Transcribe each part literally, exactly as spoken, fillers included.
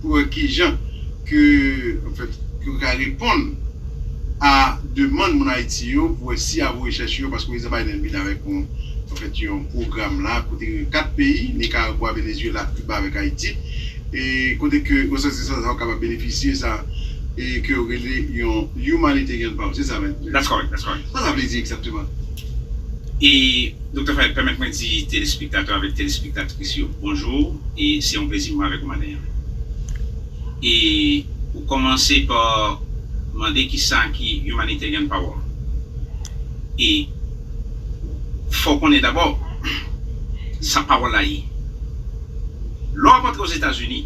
pou wè kijan ke, anfèt, ke yo ka reponn a demann moun Ayiti yo, pou wè si apre rechèch yo, paske Prezidan Biden vin avèk yon, anfèt, yon pwogram la, kote gen kat peyi, Nicaragua, Venezuela, Cuba avèk Ayiti, e kote ke resòtisan sa yo kapab benefisye sa, e ke yo rele yon humanitarian power. Se sa menm. That's correct, that's correct. Sa sa vle di egzakteman? E, Doktè Fayed, pèmèt mwen di telespektatè avèk telespektatris yo bonjou, e se yon plezi pou mwen avèk ou maten an. E ou kòmanse pa mande kisa ki humanitarian power. E fò w konnen dabò sa pawòl la ye. Lè w ap antre Ozetazini,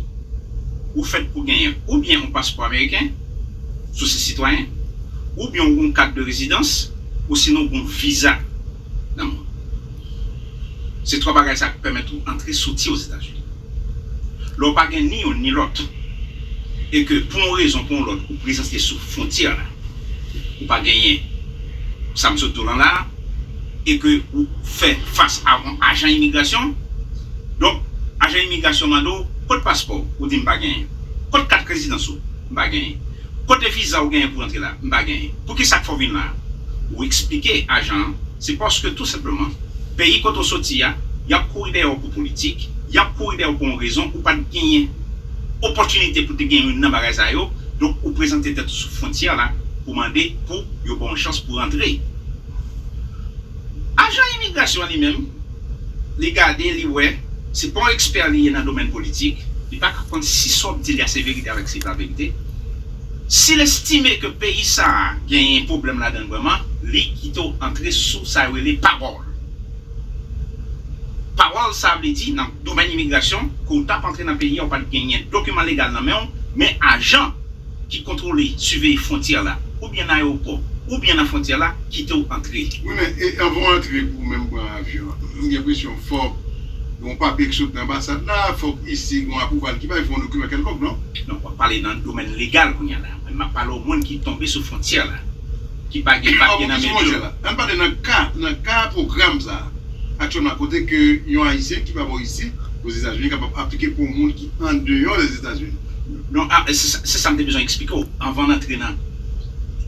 ou fèt pou genyen oubyen yon paspò ameriken, si w se sitwayen, oubyen yon kat de rezidans, ou sinon yon viza nan men w. Se twa bagay sa ki pèmèt ou antre soti Ozetazini. Lè w pa gen ni youn ni lòt, e ke pou yon rezon pou yon lòt ou prezante sou fwontyè la, ou pa genyen sa m sot di w lan la, e ke ou fè fas a yon ajan imigrasyon, donk, ajan imigrasyon mande w, "Kot paspò w?" Ou di, "M pa genyen." "Kot kat rezidans ou?" "M pa genyen." "Kote viza ou genyen pou w antre la?" "M pa genyen." "Poukisa k fè w vin la a?" Ou eksplike ajan an, se paske tou senpleman, peyi kote w soti a, y ap kouri dèyè w pou politik, y ap kouri dèyè w pou yon rezon, ou pa t genyen opòtinite pou te gen youn nan bagay sa yo, donk ou prezante tèt ou sou fwontyè la pou mande pou yo ba w yon chans pou rantre. Ajan imigrasyon an li menm, li gade, li wè, se pa yon ekspè li ye nan domèn politik, li pa ka konn si sa w ap di li a se verite avèk se pa verite. Si l estime ke peyi sa a genyen pwoblèm ladan l vrèman, li kite w antre sou sa yo rele pawòl. Pawòl sa vle di, nan domèn imigrasyon, ke w t ap antre nan peyi a, ou pa t genyen dokiman legal nan men w, men ajan ki kontwole, siveye fwontyè la, oubyen nan ayewopò, oubyen nan fwontyè la, kite w antre. Wi, men e, anvan w antre pou w menm pran avyon an, m gen enpresyon fòk gen yon papye ki sot nan anbasad la, fòk isi gen yon apwouval ki bay, fò yon dokiman kèlkonk, non? Non, w ap pale nan domèn legal kounye a la. Men m ap pale w moun ki tonbe sou fwontyè la, ki pa gen papye nan men yo. Ann pale nan ka, nan ka pwogram sa a. Aktyèlman, kote ke yon Ayisyen ki pa bò isi, Ozetazini, kapab aplike pou yon moun ki andeyò Lèzetazini. Non, a, se sa, se sa m te bezwen eksplike w anvan n antre nan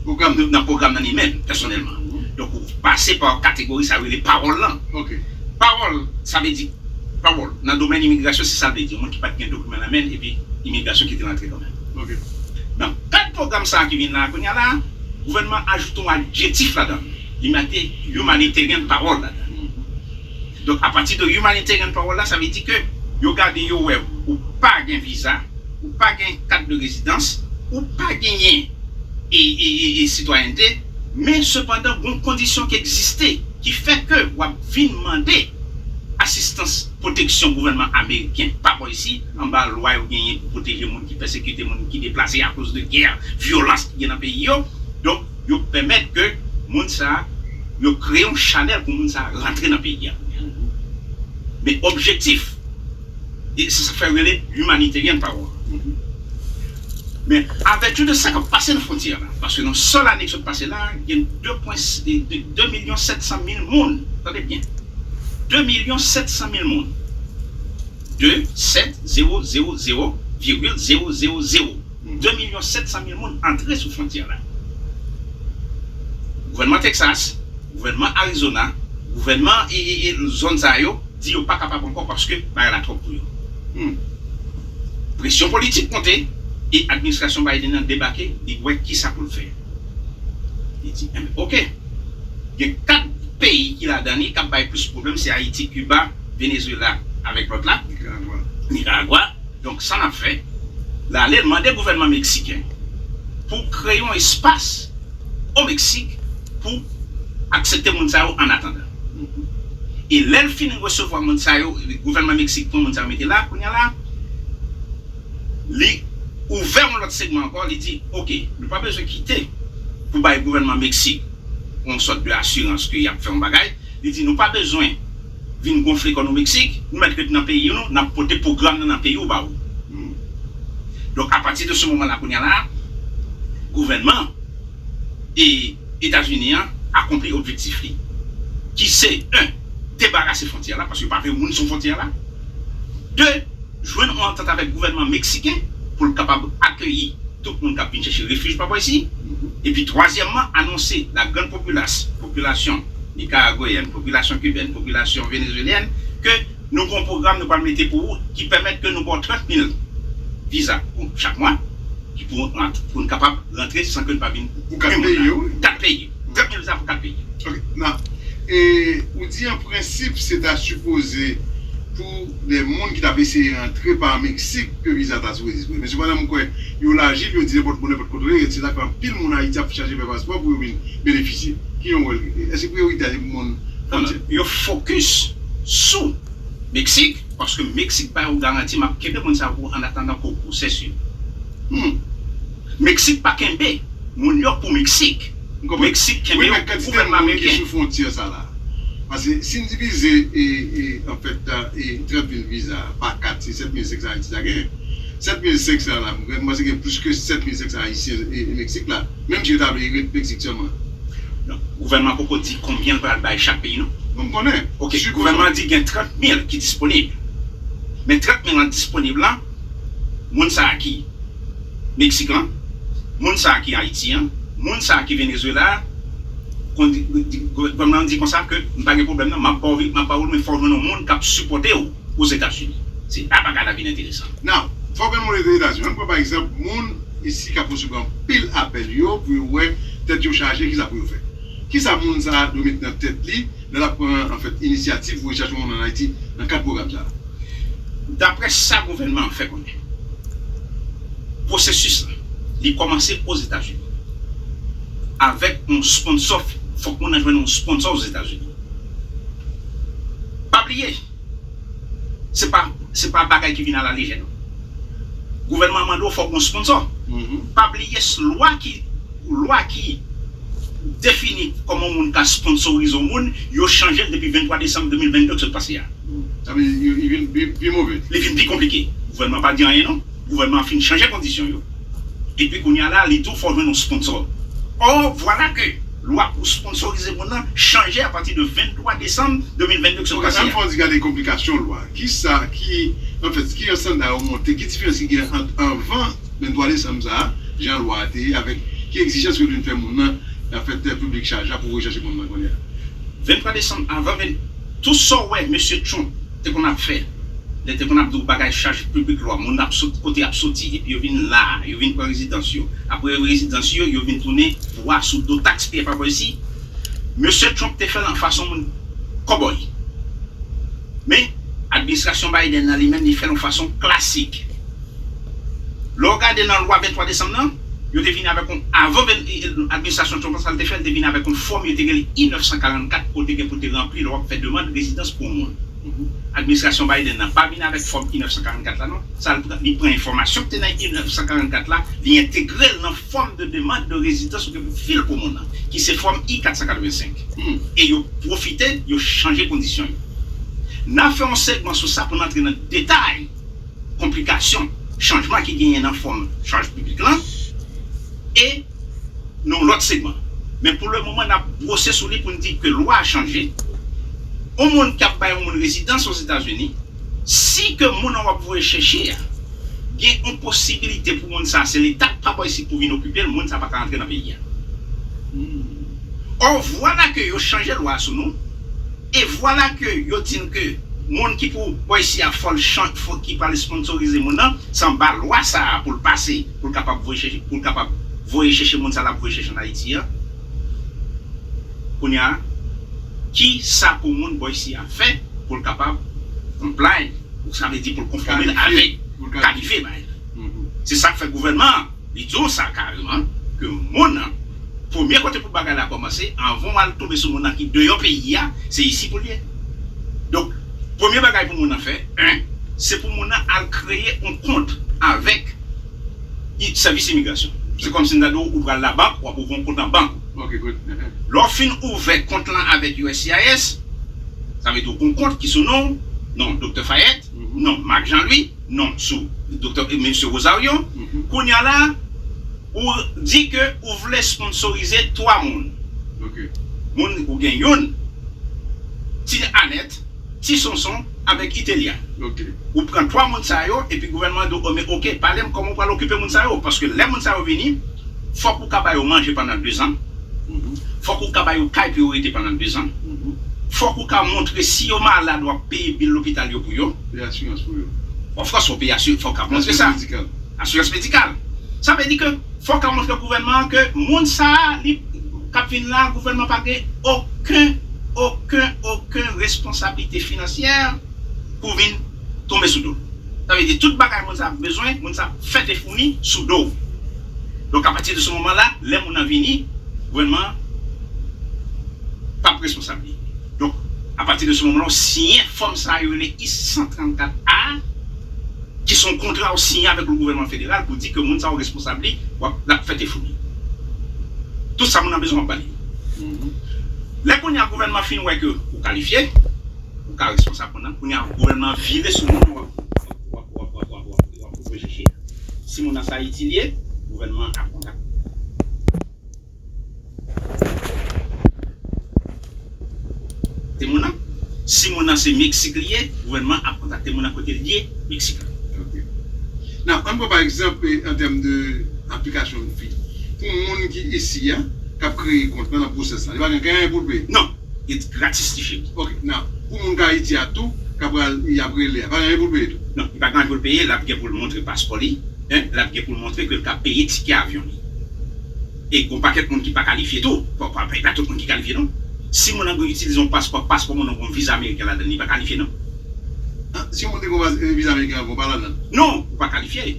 pwogram, nan pwogram nan li menm, pèsonèlman. Donk, ou pase pa kategori sa yo rele pawòl lan. Pawòl, sa vle di, pawòl, nan domèn imigrasyon, se sa l vle di, yon moun ki pa t gen dokiman nan men l, epi imigrasyon kite l antre kanmenm. Nan kad pwogram sa a ki vin la a kounye a la, gouvènman an ajoute yon adjektif ladan l. Li mete humanitarian pawòl ladan l. Donk, apati de humanitarian pawòl la, sa vle di ke yo gade, yo wè ou pa gen viza, ou pa gen kat de rezidans, ou pa genyen e, e, e, e sitwayènte, men sepandan, gon kondisyon ki egziste ki fè ke w ap vin mande asistans, pwoteksyon gouvènman ameriken pa bò isi, anba lwa yo genyen pou pwoteje moun ki pèsekite, moun ki deplase akoz de gè, vyolans ki gen nan peyi yo. Donk, yo pèmèt ke moun sa a, yo kreye yon chanèl pou moun sa a rantre nan peyi a. Men objektif, e se sa k fè yo rele humanitarian power. Men, avètu de sa k ap pase nan fwontyè la, paske nan sèl ane ki sot pase la, gen de pwen, de, de milyon sèt san mil moun, tande byen, de milyon sèt san mil moun, de, sèt, zewo, zewo, zewo, virgil, zewo, zewo, zewo, de milyon sèt san mil moun antre sou fwontyè la. Gouvènman Texas, gouvènman Arizona, gouvènman e, e, e zòn sa yo di yo pa kapab ankò paske bagay la twòp pou yo. Hmm. Presyon politik monte e administrasyon Biden nan debake, li wè kisa pou l fè. Li di, enben, oke, gen kat peyi ki ladan li k ap bay plis pwoblèm, se Ayiti, Kiba, Venezuela avèk lòt la, Nikaragwa. Donk, sa n ap fè, l ale, l mande gouvènman meksiken pou kreye yon espas o Meksik pou aksepte moun sa yo an atandan. E lè l fin resevwa moun sa yo, gouvènman Meksik pran moun sa yo mete la, kounye a la, li ouvè yon lòt segman ankò, li di, oke, nou pa bezwen kite pou bay gouvènman Meksik yon sòt de asirans ke y ap fè yon bagay. Li di, nou pa bezwen vin gonfle kò nou Meksik, nou mèt ret nan peyi nou, n ap pote pwogram nan nan peyi w ba ou. Hmm. Donk, apati de se moman la, kounye a la, gouvènman e Etazini an akonpli objektif li, ki se, en, debarase fwontyè la, paske yo pa vle moun sou fwontyè la. De, jwenn yon antant avèk gouvènman meksiken pou l kapab akeyi tout moun k ap vin chèche refij pa bò isi. Epi twazyèmman, anonse la grande populace, popilasyon nikaragweyèn, popilasyon kibèn, popilasyon venezuelyèn, ke nou gen yon pwogram nou pral mete pou ou ki pèmèt ke nou ba w trant mil viza pou chak mwa, ki pou, pou n kapab rantre san ke n pa vin. Pou kat peyi yo, wi. Kat peyi. Trant mil viza pou kat peyi. Ok, nan. E ou di an prensip, se ta sipoze pou de moun ki t ap eseye rantre pa Meksik ke viza ta sipoze disponible. Men sepandan, m kwè yo laji l, yo di nenpòt moun, nenpòt kote w ye, se la ke anpil moun Ayiti ap chache fè paspò pou yo vin benefisye. Ki jan w wè l? Èske priyorite a se pou moun fwontyè? Yo fokis sou Meksik, paske Meksik ba yo garanti, m ap kenbe moun sa yo pou annatandan ke w pwosese yo. Hmm. Meksik pa kenbe moun yo pou Meksik. Meksik kenbe yo pou gouvènman ameriken. Wi, men kantite moun ki sou fwontyè sa la. Paske si n divize, e, e, anfèt, e, trant mil viza pa kat, se sèt mil senk san Ayiti ta genyen. Sèt mil senk san la, m panse gen plis ke sèt mil senk san Ayisyen e, e Meksik la. Menm si yo ta vle ret Meksik sèlman. Non, gouvènman an poko di konbyen l pral bay chak peyi, non. Non, m konnen. Ok, gouvènman an di gen trant mil ki disponib. Men trant mil lan disponib lan, moun sa a ki Meksik lan, moun sa a ki Ayiti an, moun sa a ki Venezuela, gouvènman an di konsa ke m pa gen pwoblèm non, m ap ba w, m ap ba w l, men fò w jwenn yon moun k ap sipòte w Ozetazini. Se la bagay la vin enteresan. Now, fò w jwenn moun Ozetazini. Ann pran pa egzanp, moun isi k ap resevwa anpil apèl yo pou yo wè tèt yo chaje, kisa pou yo fè? Kisa moun sa a dwe met nan tèt li lè l ap pran, anfèt, inisyativ pou l chache yon moun ann Ayiti nan kad pwogram sa a? Daprè sa gouvènman an fè konnen, pwosesis la, li kòmanse Ozetazini avèk yon sponsò. Fòk moun nan jwenn yon sponsò Ozetazini. Pa bliye, se pa, se pa bagay ki vin alalejè, non. Gouvènman an mande w fòk yon sponsò. Pa bliye lwa ki, lwa ki defini kòman moun ka sponsorize yon moun, yo chanje l depi venntwa desanm de mil vennde k sot pase a. Sa vle di, li vin pi, pi move. Li vin pi konplike. Gouvènman pa di anyen, non. Gouvènman an fin chanje kondisyon yo. Epi kounye a la, li di w fò w jwenn yon sponsò. Or, vwala ke lwa pou sponsorize moun nan chanje apati de venntwa desanm de mil vennde k sot pase a. Ok, ann fè yon ti gade konplikasyon lwa. Kisa ki, anfèt, ki ansanm sa yo monte? Ki diferans ki gen ant anvan venntwa desanm sa a, jan lwa a te ye, avèk ki egzijans yo vin fè moun nan, anfèt, piblik chaj la pou voye chache moun nan kounye a? Venntwa desanm, avan ven, tout sa w wè mesye Trump te konn ap fè, lè te konn ap di w bagay chaj piblik lwa, moun ap sot, kote y ap soti, epi yo vin la, yo vin pran rezidans yo. Apre rezidans yo, yo vin tounen pouvwa sou do taks peye pa bò isi. Mesye Trump te fè l an fason moun kòbòy. Men, administrasyon Biden nan li menm, li fè l yon fason klasik. Lè w gade nan lwa venntwa desanm nan, yo te vin avèk yon, avan ven-, administrasyon Trump sa l te fè, l te vin avèk yon fòm yo te rele I nèf san karannkat, kote gen pou te ranpli lè w ap fè demann rezidans pou yon moun. Administrasyon Biden nan pa vin avèk fòm I nèf san karannkat la, non. Sa l pran, li pran enfòmasyon ki te nan I nèf san karannkat la, li entegre l nan fòm de demande de résidence ou gen pou fil pou moun nan, ki se fòm I kat san katrevensenk. E yo pwofite, yo chanje kondisyon yo. N a fè yon segman sou sa pou n antre nan detay konplikasyon, chanjman ki genyen nan fòm chaj piblik lan, e nan yon lòt segman. Men pou le moman, n ap bwose sou li pou n di ke lwa a chanje. Yon moun k ap bay yon moun rezidans Ozetazini, si ke moun nan w ap voye chèche a gen yon posibilite pou moun sa a, se Leta k pa bò isi pou vin okipe l, moun sa a pa ka rantre nan peyi a. Or, vwala ke yo chanje lwa a sou nou, e vwala ke yo di n ke moun ki pou bò isi a fò l chan-, fò ki pral sponsorize moun nan, se anba lwa sa a pou l pase, pou l kapab voye chèche, pou l kapab voye chèche moun sa l ap voye chèche ann Ayiti a. Kounye a, ki sa pou moun bò isi a fè pou l kapab comply, ou sa vle di pou l konfòme l avèk, kalifye, bay. Se sa k fè gouvènman an, li di w sa kareman, ke moun nan, premye kote pou bagay la kòmanse, anvan w al tonbe sou moun nan ki deyò peyi a, se isi pou l ye. Donk, premye bagay pou moun nan fè, en, se pou moun nan al kreye yon kont avèk i-, sèvis imigrasyon. Se kòmsi m ta di w, ou pral labank, w ap ouvri yon kont nan bank ou. Lè w fin ouvè kont lan avèk U S C I S, sa vle di w gen yon kont ki sou non w, non Doktè Fayette, non Marc Jean Louis, non sou Doktè, e, Mesye Rosario. Kounye a la, ou di ke ou vle sponsorize twa moun. Moun, ou gen youn, Ti Anèt, Ti Sonson, avèk Itelia. Ou pran twa moun sa yo, epi gouvènman an di w, o, men oke, pale m kòman w pral okipe moun sa yo. Paske lè moun sa yo vini, fòk ou ka ba yo manje pandan dezan. Fòk ou ka ba yo kay pou yo rete pandan dezan. Fòk ou ka montre si yo malad, w ap peye bil lopital yo pou yo. Peye asirans pou yo. Of course, fò peye asirans, fòk w ka montre sa. Asirans medikal. Asirans medikal. Sa vle di ke fòk w ka montre gouvènman an ke moun sa a, li k ap vin la, gouvènman pa gen okenn, okenn, okenn responsablite finansyè pou vin tonbe sou do l. Sa vle di tout bagay moun sa ap bezwen, moun sa ap fèt e founi sou do w. Donk, apati de se moman la, lè moun nan vini, gouvènman an p ap responsab li. Donk, apati de se moman la, w siyen fòm sa yo rele I san trannkat A, ki se yon kontra w siyen avèk le gouvènman federal pou di ke moun sa yo responsab li, w ap, l ap fèt e founi. Tout sa moun nan bezwen, w ap ba li. Lè kounye a gouvènman fin wè ke ou kalifye, ou ka responsab moun nan. Kounye a, gouvènman an vire sou moun nan, w ap, w ap, w ap, w ap, w ap, w ap, w ap, w ap, w ap rejeje. Si moun nan se Ayiti li ye, gouvènman an ap kontakte moun nan. Si moun nan se Meksik li ye, gouvènman an ap kontakte moun nan kote l ye, Meksik la. Ok. Now, ann pran pa egzanp, eh, an tèm de aplikasyon viza. Pou moun ki isi a, k ap kreye kont lan nan pwosès la, li pa gen anyen pou l peye? Non. Li gratis, li fini. Ok, now, pou moun k Ayiti a tou, k ap pral, y ap rele a, pa gen anyen pou l peye tou? Non, li pa gen anyen pou l peye, l ap gen pou l montre paspò li, en, l ap gen pou l montre ke l ka peye tikè avyon li. E gon pakèt moun ki pa kalifye tou, pa, pa, pa tout moun ki kalifye non. Si moun nan itilize yon paspò, paspò moun nan gon viza ameriken ladan l, li pa kalifye non. Ah, si yon moun te gon viza ameriken avan, pa ladan l? Non, ou pa kalifye.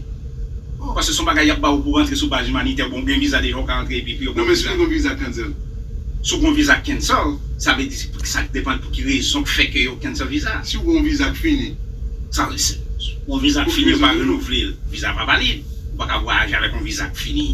Paske se yon bagay y ap ba w pou rantre sou baz imanitè, bon, ou gen viza deja, ou ka rantre epi pou yo ba w viza. Non, men si w gon viza cancel? Si w gon viza cancel, sa vle di, sa depann pou ki rezon k fè ke yo cancel viza. Si w gon viza k fini? Sa, se, yon viza k fini, yo pa renouvle l, viza pa valid. Ou pa ka vwayaje avèk yon viza k fini.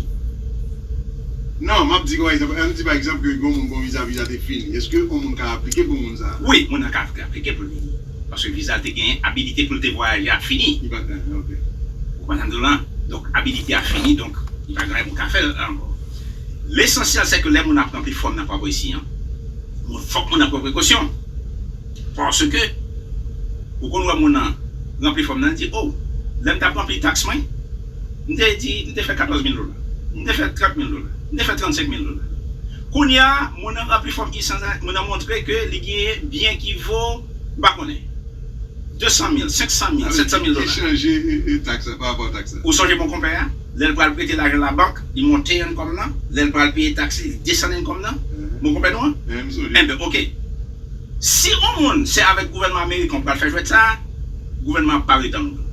Non, m ap di, pa egzanp, ann di, pa egzanp, ke yon moun gon viza, viza te fini. Èske yon moun ka aplike pou moun sa a? Wi, moun nan ka aplike pou l vini. Paske viza l te genyen, abilite pou l te vwayaje a fini. Li pa t genyen, ok. Ou konprann sa m di w lan? Donk, abilite a fini, donk, li pa gen anyen pou ka fè l ankò. Lesansyèl, se ke lè moun ap ranpli fòm nan pa bò isi an, moun, fòk moun nan pran prekosyon. Paske, ou konn wè moun nan ranpli fòm nan, li di, o, lè m t ap ranpli taks mwen, m te di, m te fè katòz mil dola, m te fè trant mil dola, m te fè trannsenk mil dola. Kounye a, moun nan ranpli fòm isi an, moun nan montre ke li gen byen ki vo, m pa konnen, de san mil, senk san mil, sèt san mil dola. Sa vle di ki chanje, e, e, taks la, pa rapò a taks la. Ou sonje mon konpè a? Lè l pral prete lajan labank, li monte ennkòm nan. Lè l pral peye taks li, li desann ennkòm nan. Mon konpè nou an? Enben, oke. Si yon moun se avèk gouvènman ameriken ou pral fè jwèt sa a, gouvènman an ap parèt ann ou.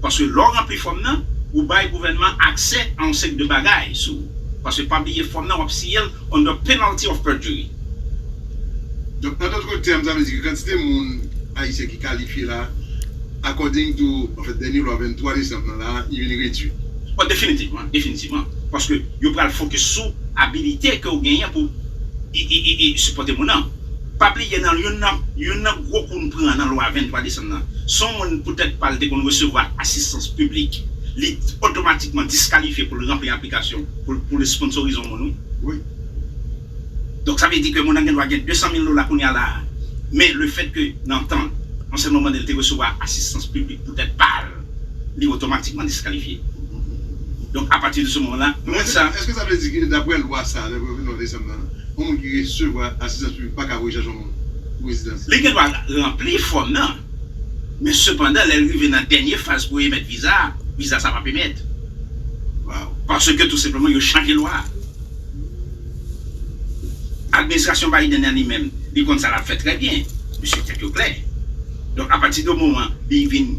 Paske lè w ranpli fòm nan, ou bay gouvènman aksè a yon seri de bagay sou ou. Paske pa bliye fòm nan, w ap siyen l under penalty of perjury. Donk, an dòt tèm, sa vle di ke kantite moun ayisyen ki kalifye la, according to, anfèt, dènye lwa venntwa desanm nan la, li vin redui. Bon, definitivman, definitivman. Paske yo pral fokis sou abilite ke w genyen pou e, e, e, e, sipòte moun nan. Pa bliye nan youn nan, youn nan gwo kou n pran nan lwa venntwa desanm nan, se yon moun poutèt pa l te konn resevwa asistans piblik, li otomatikman diskalifye pou l ranpli aplikasyon pou, pou l sponsorize yon moun, wi. Wi. Donk, sa vle di ke moun nan gen dwa gen de san mil dola kounye a la a. Men lefètke nan tan, nan sèl moman li te resevwa asistans piblik poutèt pa l, li otomatikman diskalifye. Donk, apati de se moman la, moun sa. Èske sa vle di ke, daprè lwa sa a, lè pou yo vin nan desanm nan, yon moun ki resevwa asistans piblik pa ka voye chache yon moun pou rezidans? Li gen dwa ranpli fòm nan, men sepandan, lè l rive nan dènye faz pou yo emèt viza a, viza sa p ap emèt. Paske tou senpleman, yo chanje lwa a. Administrasyon Biden nan li menm, li konn sa l ap fè trè byen. Mesye tèt yo klè. Donk, apati de moman li vin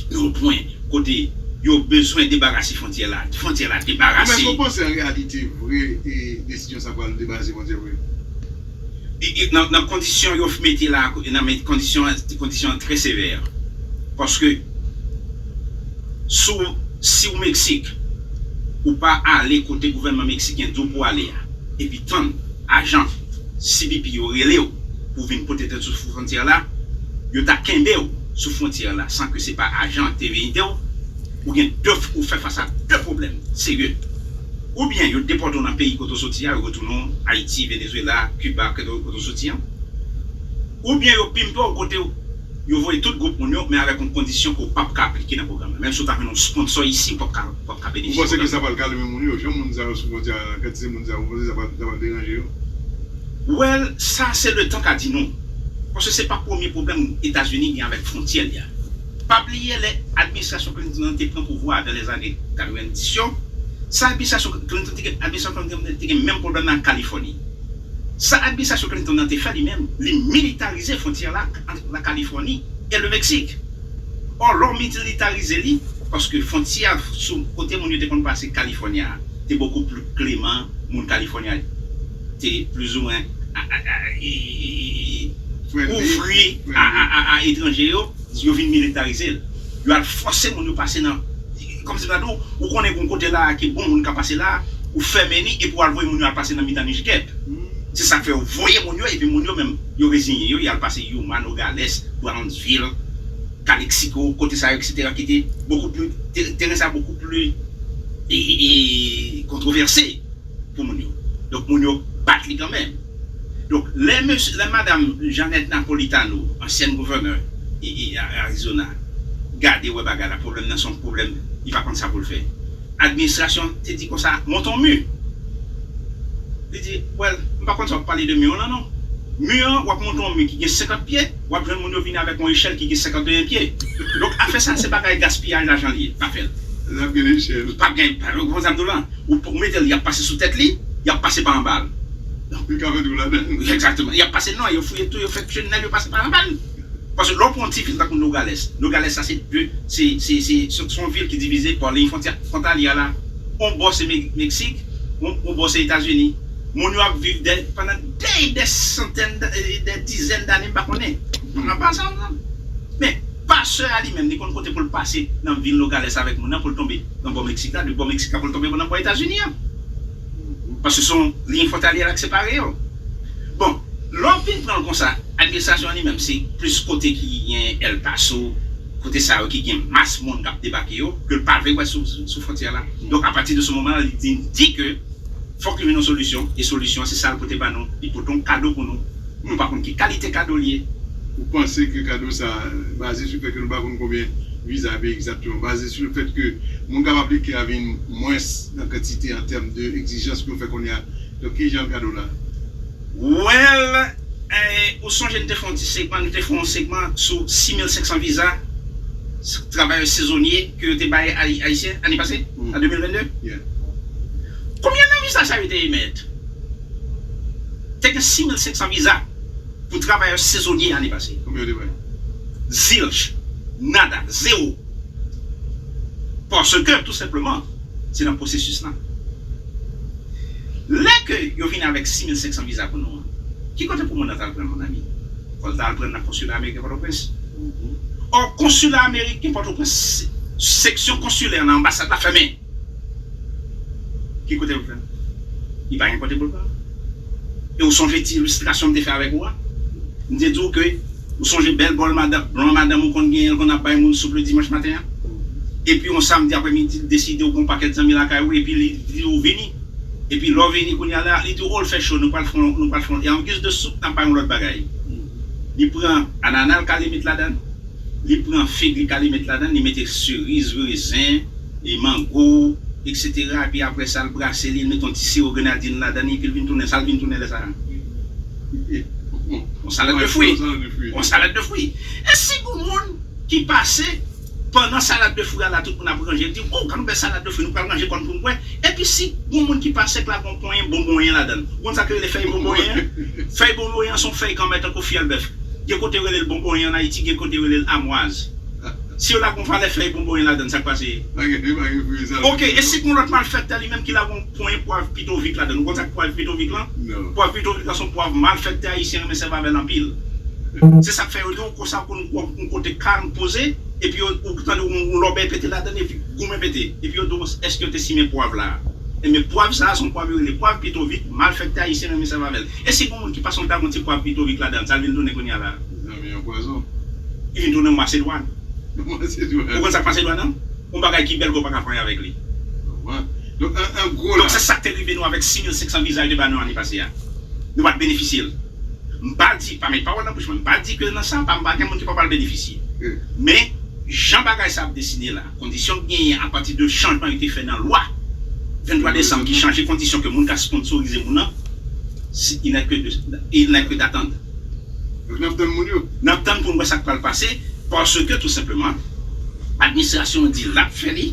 nan yon pwen kote yo bezwen debarase fwontyè la, fwontyè la debarase. Men èske w panse an reyalite vre, e, desizyon sa pral debarase fwontyè vre? E, e, nan, nan kondisyon yo mete la, nan men kondisyon, kondisyon trè sevè. Paske si w, si w Meksik, ou pa ale kote gouvènman meksiken di w pou ale a, epi tann ajan C B P yo rele w pou vin pote tèt sou fwontyè la, yo ta kenbe w sou fwontyè la san ke se pa ajan te veyite w, ou gen de, ou fè fas a de pwoblèm serye. Oubyen yo depòte w nan peyi kote w soti a, yo retounen w Ayiti, Venezwela, Kiba, kote, kote w soti an. Oubyen yo pimpe w kote w, yo voye tout gwoup moun yo, men avèk yon kondisyon ke w p ap ka aplike nan pwogram nan. Menm si w ta jwenn yon sponsò isi, w p ap ka, w p ap ka benefisye pwogram nan. Ou panse ke sa pral kalme moun yo? Jan moun sa yo sou fwontyè a, kantite moun sa yo, ou panse sa pral, sa pral deranje yo? Well, sa se le tan ka di nou. Paske se pa premye pwoblèm Etazini gen avèk fwontyè li a. Pa bliye lè administrasyon Clinton nan te pran pouvwa a dans les années quatre-vingt-dix yo, sa administrasyon Clinton te gen, administrasyon Clinton te gen menm pwoblèm nan ak Kalifòni. Sa administrasyon Clinton nan te fè li menm, li militarize fwontyè la ant la Kalifòni e le Meksik. Or, lè w militarize li, paske fwontyè a sou kote moun yo te konn pase Kalifòni a te bokou pli kleman, moun Kalifòni a te plizoumwen a, a, a, e, e, e, ouvri a, a, a, a etranje yo, yo vin militarize l. Yo al fòse moun yo pase nan, kòmsi m ta di w, ou konnen gen yon kote la ke bon moun ka pase la, ou fèmen li epi w al voye moun yo al pase nan mitan Nijikèp. Se sa k fè yo voye moun yo, epi moun yo menm, yo reziyen yo, y al pase Yuma, Nogales, Brownsville, Calexico, kote sa yo, et cetera, ki te bokou pli, te-, teren sa bokou pli e, e, e, kontwovèse pou moun yo. Donk, moun yo bat li kanmenm. Donk, lè mesye, lè madanm Janet Napolitano, ansyèn gouvènè e, e, a-, Arizona, gade wè bagay la, pwoblèm nan se yon pwoblèm, li pa konn sa pou l fè. Administrasyon te di konsa, monte yon mi. Li di, well, m pa konn sa w ap pale de mi an lan non. Mi an, w ap monte yon mi ki gen senkant pye, w ap jwenn moun yo vini avèk yon echèl ki gen senkanteyen pye. Donk, afè sa, se bagay gaspiyaj lajan li ye. Pa fè l. L ap gen echèl. P ap gen, pa, ou konn sa m di w lan. Ou, ou mete l, y ap pase sou tèt li, y ap pase pa anba l. Li ka fè twou ladan l. Egzakteman. Y ap pase, non, yo fouye tou, yo fè tyenèl, yo pase pa anba l. Paske lè w pran yon ti vil tankou Nogales, Nogales sa se de, se, se, se, se, se yon vil ki divize pa liy fwontyè, fwontalye a la. Yon bò se Me-, Meksik, yon, yon bò se Etazini. Moun yo ap viv dè, pandan dè, dè santèn, dè, dè dizèn dane, m pa konnen. Nan pa sa, non. Men, pastè a li menm, li konn kote pou l pase nan vil Nogales avèk moun nan, pou l tonbe nan bò Meksik la, de bò Meksik la, pou l tonbe nan bò Etazini an. Paske se yon liy fwontalye la k separe yo. Bon, lè w fin pran l konsa, administrasyon an li menm, se plis kote ki gen El Paso, kote sa yo ki gen mas moun k ap debake yo, ke l pa vle wè sou, sou, sou fwontyè la. Donk, apati de se moman la, li di, di ke fòk li jwenn yon solisyon, e solisyon an, se sa l pote ba nou, li pote yon kado pou nou, nou pa konn ki kalite kado l ye. Ou panse ke kado sa a, baze sou fèt ke nou pa konn konbyen viza a peye egzakteman, baze sou fèt ke moun k ap aplike a vin mwens nan kantite an tèm de egzijans ke yo fè kounye a, donk ki jan kado la? Well, eh, ou sonje nou te fè yon ti segman, nou te fè yon segman sou sis mil senk san viza travayè sezonye ke yo te bay Ay-, Ayisyen ane pase, an de mil vennde? Yeah. Konbyen nan viza sa yo te emèt? Te gen sis mil senk san viza pou travayè sezonye ane pase. Konbyen yo te bay? Zilch. Nada. Zewo. Paske, tou senpleman, se nan pwosesis lan. Lè ke yo vini avèk sis mil senk san viza pou nou an, ki kote pou moun nan t al pran l, mon ami? Fò l t al pran l nan konsila ameriken Pòtoprens. Ò, konsila ameriken Pòtoprens, se-, seksyon konsilè nan anbasad la fèmen. Ki kote pou l pran l? Li pa gen kote pou l pran l. E ou sonje ti ilistrasyon m te fè avèk ou a? M te di w ke ou sonje bèl bòl madanm, blan madanm ou konn genyen, l konn ap bay moun soup le dimanch maten an? Epi yon samdi aprèmidi, l deside ou gen yon pakèt zanmi lakay ou, epi li di ou vini. Epi lè w vini kounye a la, li di w, o, l fè cho, nou pral fè yon, nou pral fè yon, e an giz de soup, n ap bay yon lòt bagay. Li pran anana, l kale met ladan l. Li pran fig, li kale met ladan l, li mete seriz, rezen, e mango, et cetera. Epi apre sa, l brase li, l mete yon ti siwo grenadin ladan l, epi l vin tounen. Sa l vin tounen lè sa a? Yon salad de fwi. Yon salad de fwi. Yon salad de fwi. E si gon moun ki pase, pandan salad de fwi a la, tout moun ap ranje, l di, o, gad yon bèl salad de fwi, nou pral ranje kò n pou n bwè. Epi si gon moun ki pase k lage yon ponyen bonbonyen ladan l. Ou konn sa k rele fèy bonbonyen an? Fèy bonbonyen an se yon fèy k anmè tankou fyèl bèf. Gen kote yo rele l bonbonyen ann Ayiti, gen kote yo rele l amwaz. Si yo lage yon valè fèy bonbonyen ladan l, sa k pase? Pa gen, pa gen fwi sa. Oke, e si gon lòt malfèktè li menm ki lage yon ponyen pwav pitovik ladan l? Ou konn sa k pwav pitovik lan? Non. Pwav pitovik lan se yon pwav malfèktè ayisyen renmen sèvi avè l anpil. Se sa k fè yo di w konsa, konn yon kote kalm, poze, epi yo, ou tande yon, yon lòbèy pete ladan l, epi goumen pete. Epi yo di w, èske yo te simen pwav la? Ebyen, pwav sa a, se yon pwav yo rele pwav pitovik, malfèktè ayisyen renmen sèvi avè l. E si gon moun ki pase yon ta gon ti pwav pitovik ladan l, sa l vin tounen kounye a la? Mezanmi, yon pwazon. Li vin tounen yon masedwàn. Yon masedwàn. Ou konn sa k masedwàn nan? Yon bagay ki bèl ke w pa ka fanyen avèk li. Nòmal. Donk, an, an gwo la. Donk, se sa k te rive nou avèk sis mil senk san viza yo te ba nou ane pase a. Nou pa t benefisye l. M pa di, pa met pawòl nan bouch mwen, m pa di ke nan sa pa, m pa gen moun ki pa pral benefisye. Men, jan bagay sa ap desine la, kondisyon ki genyen apati de chanjman yo te fè nan lwa venntwa desanm ki chanje kondisyon ke moun ka sponsorize moun nan, il n'est que de, il n'est que d'attendre. Donk n ap tann moun yo. N ap tann pou n wè sa k pral pase, paske tou senpleman, administrasyon an di l ap fè li,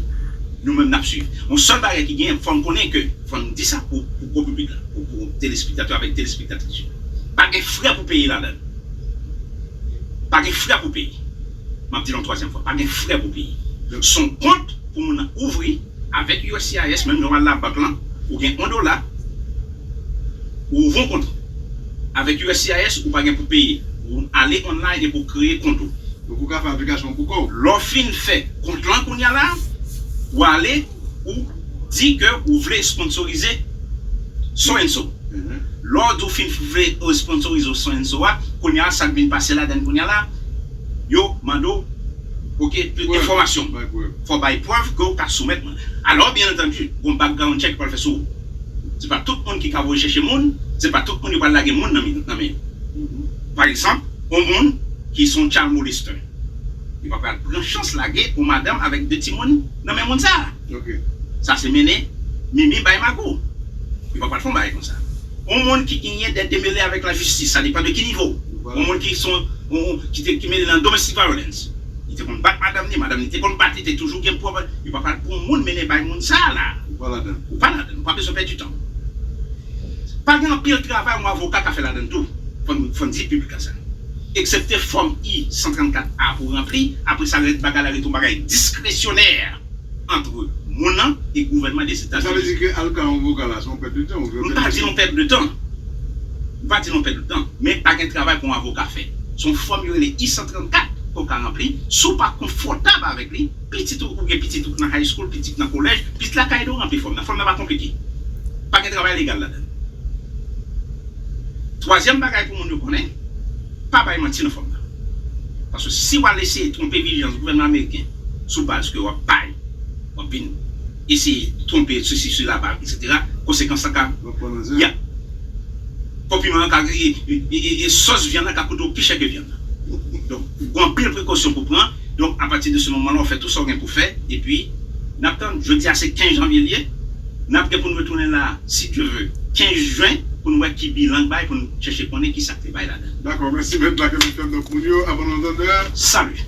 nou menm n ap swiv. Yon sèl bagay ki genyen, fò n konnen ke, fò n di sa pou, pou gwo piblik la, pou, pou telespektatè avèk telespektatris yo. Pa gen frè pou peye ladan l. Pa gen frè pou peye. M ap di l yon twazyèm fwa, pa gen frè pou peye. Se yon kont pou moun nan ouvri avèk U S C I S, menm jan w al labank lan, ou gen yon dola, ou ouvri yon kont avèk U S C I S, ou pa gen pou peye. Ou ale online epi w kreye kont ou. Donk ou ka fè aplikasyon pou kò w. Lè w fin fè kont lan kounye a la, ou ale, ou di ke ou vle sponsorize so and so. Lè w di w fin vle sponsorize so and so a, kounye a sa k vin pase ladan kounye a la, yo mande w, ok, enfòmasyon. Fò w bay prèv ke w ka soumèt mwen. Alò, byen antandi, gon background check pral fè sou ou. Se pa tout moun ki ka voye chèche moun, se pa tout moun yo pral lage moun nan men, nan men yo. Pa egzanp, yon moun ki se yon child molester, li pa pral pran chans lage yon madanm avèk de timoun nan men moun sa a. Sa se mennen mimi bay magou. Li pa pral fè yon bagay konsa. Yon moun ki genyen de demele avèk lajistis, sa depann de ki nivo. Yon moun ki se yon, yon, ki te, ki mele nan domestic violence. Li te konn bat madanm li, madanm li te konn bat li, te toujou gen pwoblèm. Li pa pral pran moun mennen bay moun sa a la. Ou pa ladan. Ou pa ladan. Ou pa bezwen pèdi tan. Pa gen anpil travay yon avoka ka fè ladan tou. Fò n, fò n di piblik la sa. Eksepte fòm I san trannkat A pou ranpli, apre sa, lèt bagay la rete yon bagay diskresyonè ant moun nan e gouvènman Dezetazni. Sa vle di ke al ka yon avoka la, se yon pèt de tan, ou vle pèdi tan? M pa di non pèt de tan. M pa di non pèt de tan. Men pa gen travay pou yon avoka fè. Se yon fòm yo rele I san trannkat ke w ka ranpli. Si w pa konfòtab avèk li, pitit ou, ou gen pitit ou nan high school, pitit nan kolèj, pitit la ka ede w ranpli fòm nan. Fòm nan pa konplike. Pa gen travay legal ladan l. Twazyèm bagay pou moun yo konnen, pa bay manti nan fòm nan. Paske si w al eseye twonpe vilijans gouvènman ameriken sou baz ke w ap bay, w ap vin eseye twonpe sesi, sela, etsetera, konsekans lan ka, ya. Fò piman an ka, e, e, e, e, e sòs vyann nan ka koute w pi chè ke vyann nan. Donk, gen anpil prekosyon pou pran. Donk, apati de se moman la, w fè tou sa w gen pou fè. Epi, n ap tann. Jodi a, se kenz janvye l ye. N ap gen pou n retounen la, si Dye vle, kenz jen, pou n wè ki bilan k bay, pou n chèche konnen ki sa k te bay ladan l. Dakò, mèsi, Mèt Black M F M. Donk, moun yo, avan nou antann, salut.